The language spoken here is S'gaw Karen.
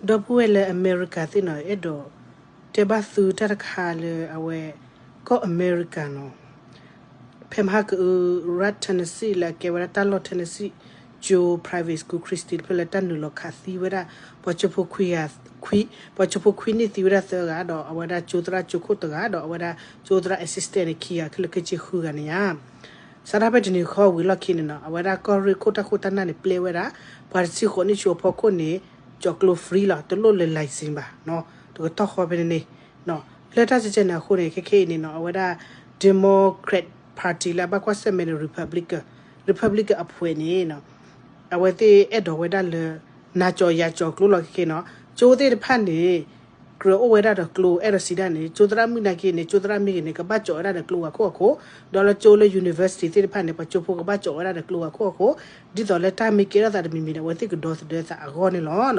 ဒီပုၢ်ဝဲၢ်လၢအမဲရကၤသ့ၣ်နီၤ အဲၣ်ဒိးတဲဘၣ်သုတၢ်တခါလၢအဝဲ ကီၢ်အမဲရကၤနီၤ ဖဲမဟါကအု ရၢၣ် Tennessee လၢအကဲဝဲဒၣ်တၢ်လီၢ် Tennessee ကၠိ private school ခရံစတံ တဖျၢၣ်လၢတၢ်နုာ်လီၤခးသံဝဲဒၣ် ပှၤကၠိဖိခွံ, ပှၤကၠိဖိခွံန့ၣ်သံဝဲဒၣ်သၢဂၤ ဒီးအဝဲဒၣ်ကၠိသရၣ်ကၠိခိၣ်တဂၤ ဒီးအဝဲဒၣ်ကၠိသရၣ် assistant န့ၣ် ခံဂၤ ခဲလၢာ်ခဲဆ့ဃုဂၤန့ၣ်ဧါ စးထီၣ်ဖဲတနံၤဃီဝံၤလီၢ်ခံန့ၣ်နီၤ အဝဲဒၣ်ကီၢ်ရ့ၣ်ခိၣ်တၢ်ခိၣ်တၢ်နၢ်န့ၣ် ပျဲဝဲဒၣ် ပှၤတဆံဃိးနံၣ်ဆူအဖီခိၣ်န့ၣ် ကၠိးကျိ free လီၤ တလိၣ်လဲၤ license ဘၣ် တကတီၢ်ဃီဖဲန့ၣ်န့ၣ် လၢတၢ်စဲးကဲန့ၣ်အဃိန့ၣ် ခဲခဲအံၤန့ၣ်နီၤ အဝဲဒၣ် Democrat Party လၢအဘၣ်ကွၢ်ဆၢၣ်မဲာ်ဒီး Republican, Republican အဖှဲးန့ၣ် အဝဲသ့ၣ်အဲၣ်ဒိးဝဲဒၣ်လၢ နၤကၠိးယၤကၠိးကျိလီၤခဲခဲနီၤ ကၠိသ့ၣ်တဖၣ်န့ၣ် ကြၢးအိၣ်ဝဲဒၣ်ဒီးကျိ အဲၣ်ဒိးစံးဒၣ်န့ၣ် ကၠိသရၣ်မုၣ်နာ်က့န့ၣ် ကၠိသရၣ်မ့ၢ်ဂ့ၤန့ၣ် ကဘၣ်ကၠိးဝဲဒၣ်ဒီးကျိဂၤခိၣ်ဂၤခိၣ် ဒီးလၢကၠိလၢ university သ့ၣ်တဖၣ်န့ၣ် ပှၤကၠိဖိကဘၣ်ကၠိးဝဲဒၣ်ဒီးကျိဂၤခိၣ်ဂၤခိၣ် ဒ်သိးလၢတၢ်မ့ၢ်ကဲထီၣ်သးတမံၤမံၤန့ၣ် အဝဲသ့ၣ်ကဒီသဒၢသးအဂီၢ်န့ၣ်လီၤ.